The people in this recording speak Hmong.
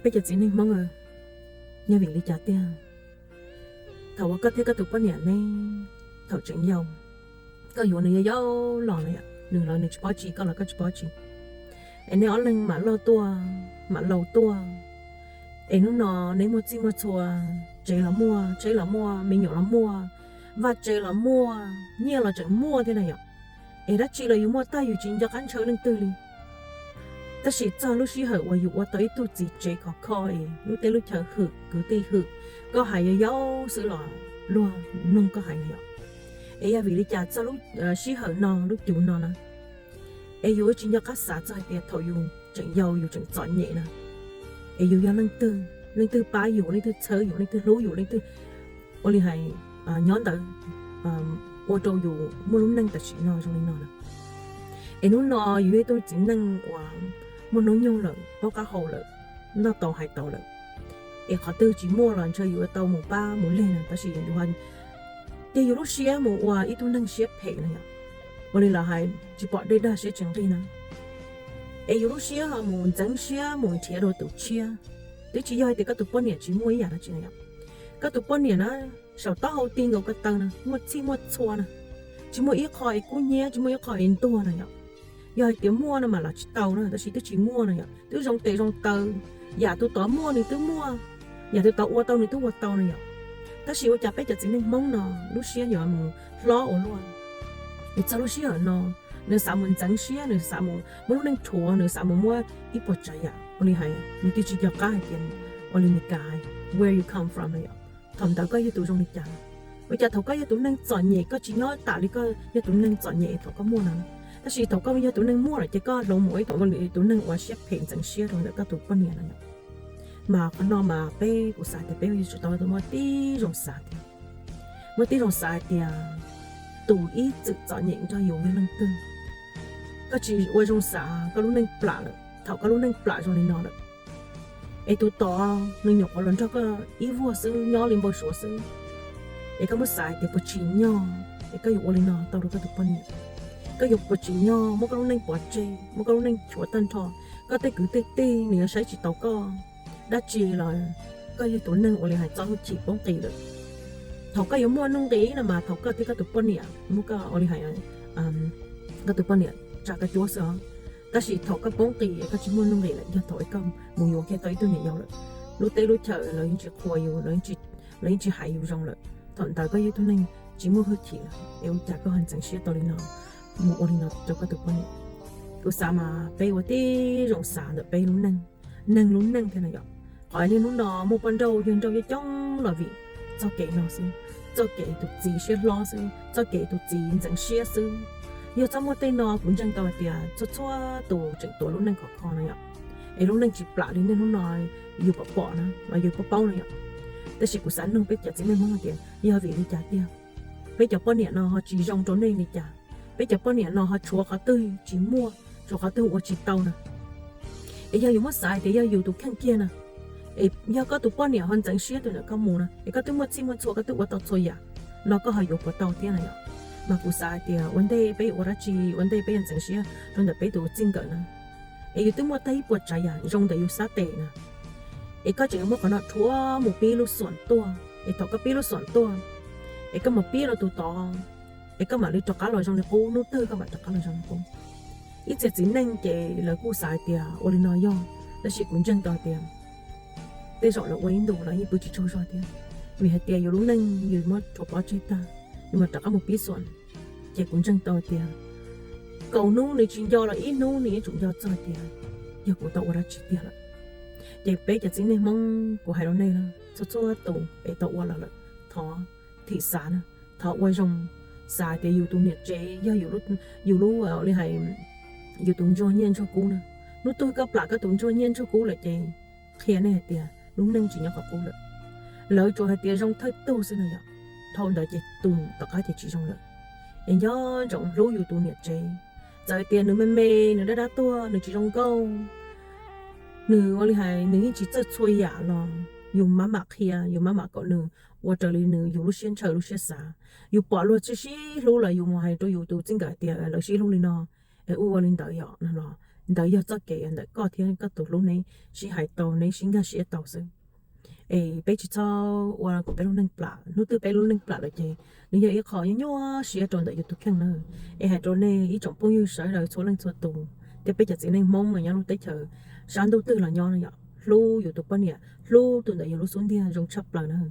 Peb cov txiv neej Hmoob, yog vim li cas tiag? Thaum uas koj thiab koj tus poj niam neb thaum tseem yau, koj yuav nws yau yau los na, nws los nws tsis paub tsi, koj los koj tsis paub tsi, es neb ob leeg mam loj tuaj mam laus tuaj, es hnub no neb muaj txij muaj txhua, tsev los muaj, tsheb los muaj, me nyuam los muaj, vaj tse los muaj, nyiaj los tseem muaj thiab na yom. Es dab tsi los yus muaj tag, yus tsis nco qab ntshaw leej twg li. Tab sis txog lub sij hawm uas yus ua tau ib tug txiv tsev khov kho es lub teb lub chaw hwm, kwv tij hwm, koj hais yau yau xwb los luag mloog koj hais na yom. Es yog vim li cas txog lub sij hawm no lub cuv no na, es yus tsis nco qab xav txog hais tias thaum yus tseem yau yus tseem txom nyem na, es yus yog leej twg, leej twg pab yus, leej twg txhawb yus, leej twg hlub yus, leej twg ua li hais nyob ntawd ua rau yus muaj lub neej tam sim no zoo li no na. Es hnub no yus yog ib tug txiv neej uas muaj hnub nyoog lawm, paub qab hau lawm, noj tau hais tau lawm, es qhov twg tsis muaj los ntshe yus yuav tau mus pab mus leg na, tab sis yus tig yus lub siab mus ua ib tug neeg siab phem na yom. Ua li lawv hais tsis pom dej dag siab tsis nqig na. Es yus lub siab ho mus ntxeev siab mus nrhiav dua tus tshiab. Twb tsis yog hais tias koj tus poj niam tsis muaj ib yam dab tsi na yom. Koj tus poj niam na, saum taub hau ti nkaus ko taw na, muaj txhij muaj txhua na, tsis muaj ib qho es kub hnyiab, tsis muaj ib qho es ntuag na yom. Yog hais tias muaj no mas los tsis tau na, tab sis twb tsis muaj na yom, twb zoo tes zoo taw, yam tus tod muaj nws twb muaj, yam tus tod ua tau nws twb ua tau na yom. Tab sis ua cas peb cov txiv neej Hmoob no lub siab yuav mus hlob ua luaj, es txog lub sij hawm no nws xav mus ntxeev siab, nws xav mus muab lub neej rhuav, nws xav mus muab ib puas tsav yam ua li hais nws twb tsis nco qab hais tias ua li Meskas where you come from na yom. Thaum ntawd koj yog tus zoo li cas? Ua cas thaum koj yog tus neeg txom nyem koj tsis nyob tam li koj yog tus neeg txom nyem thaum koj muaj no, tab sis thaum koj yog tus neeg muaj lawm ces koj hloov mus ib tug tus neeg uas siab phem ntxeev siab rau ntawm koj tus poj niam no yom. Mas qhov no mas peb, kuv xav tias peb yuav tsum tau muaj tib zoo xav tias, muaj tib zoo xav hais tias tus ib txwm txom nyem nrog yus yog leej twg. Koj tsis ua zoo xav koj lub neej plam lawm, thaum koj lub neej plam zoo li no lawm, es tus tod nws nyuam qhuav los nrog koj ib vuag xwb, nyob li npau suav xwb, es koj muab xav hais tias puas tsim nyog es koj yuav ua li no tau rau koj tus poj niam? Koj yuav puas tsim nyog muab koj lub neej pov tseg, muab koj lub neej chuav tag nrho, koj tej kwv tej tij nws yuav saib tsis taus koj, dab tsi los koj yog tus neeg ua li hais txo hwj chim poob qis lawm. Thaum koj yuav muaj nuj nqis no mas thaum koj thiab koj tus poj niam muab koj ua li hais, koj tus poj niam tsa koj cuab xwb os. Tab sis thaum koj poob qis es koj tsis muaj nuj nqis lawm yog thaum koj mus yuav kiag tau ib tug niam yau lawm, lub teb lub chaw lawv yeej tsis qhuas yus, lawv yeej tsis hais yus zoo lawm. Thaum ntawd koj yog ib tug neeg tsis muaj hwj chim lawm es ua cas koj ho ntxeev siab tau li no, mus ua li no rau koj tus poj niam? Kuv xav mas peb ua tib zoo xav ntawm peb lub neej, neeg lub neej thiab na yom. Qhov niaj hnub no muaj poj nrauj yawg nrauj coob coob los vim txoj kev no xwb, txoj kev tus txiv siab hlob xwb, txoj kev tus txiv ntxeev siab xwb. Yog txhob muaj tej no kuv ntseeg tau hais tias txhua txhua tus tseem tuav lub neej khov kho no yom, es lub neej tsis plam li niaj hnub no yus pom pom na los yus paub paub no yom. Tab sis kuv xav nug peb cov txiv neej Hmoob hais tias yog vim li cas tiag? Peb cov poj niam no ho tsis zoo rau nej li cas? Peb cov poj niam no ho tshuav qhov twg tsis muaj, tshuav qhov twg ua tsis tau na? Es yog yus muab xav hais tias yog yus tus kheej kiag na, es yog koj tus poj niam ho ntxeev siab tus ntawm koj mus na, es koj twb muaj txhij muaj txhua, koj twb ua tau txhua yam no, koj ho yuav puas tau thiab na yom? Mas kuv xav hais tias ua ntej peb yuav ua dab tsi, ua ntej peb yuav ntxeev siab rau ntawm peb tus txij nkawm na, es yus twb muaj tag ib puas tsav yam zoo ntawm yus sab tes na, es koj tseem yuav muab qhov no rhuav mus pib lub xuam tuaj, es thaum koj pib lub xuam tuaj, es koj mus pib rau tus tod, es koj mam li rov qab los zoo li qub, hnub twg koj mam rov qab los zoo li qub. Ib txhia txiv neej ces lawv kuj xav hais tias ua li no yog, tab sis kuv ntseeg tau tias tej zaum lawv ua ib ntus lawv yeej pw tsis tsaug zog thiab, vim hais tias yus lub neej yus muab rhuav pov tseg tag, yus mam rov qab mus pib xuam, ces kuv ntseeg tau tias kaum hnub nws tsis nco los ib hnub nws yuav tsum nco txog tias yog kuv tau ua dab tsi tiag lawm. Ces peb cov txiv neej Hmoob, kuv hais rau nej na, txhua txhua tus es tau ua los lawm, thov thim xav na, thov ua zoo, xav tias yus tus niam tsev yog yus lub, li hais, yus tus ntsuag nyiaj ntsuag kub na. Hnub twg koj plam koj tus ntsuag nyiaj ntsuag kub lawm ces qhia nej hais tias lub neej tsis nyob qhov qub lawm. Lawv tsuas hais tias zoo thawj tug xwb no yom, dhau ntawd ces tus tom qab ces tsis zoo lawm. Es nco ntsoov hlub yus tus niam tsev, txawm tias nws me me, nws dab dab tuag, nws tsis zoo nkauj, nws ua li hais nws yeej tsis txawj txhua yam los yus maj mam qhia, yus maj mam kom nws ua raws li nws yus lub siab ntshaw lub siab xav. Yus pom luag sib sib hlub los yus mus hais rau yus tus txij nkawm tias lawv sib hlub li no, es ua li ntawd yom no los Ntawd yog txoj kev ntawm koj thiab koj tus hlub, neb sib hais tau, neb sib nkag siab tau xwb. Es peb tsis txhob ua kom peb lub neej plam. Hnub twg peb lub neej plam lawm ces nws yog ib qho nyuaj nyuaj siab rau ntawm yus tus kheej na. Es hais rau nej ib tsoom phooj ywg sawv daws txhua leej txhua tus, thiab peb cov txiv neej Hmoob nyob lub teb chaws sab ntuj twg los nyob no yom, hlub yus tus poj niam, hlub tus ntawm yus lub xub ntiag zoo tshaj plaws na.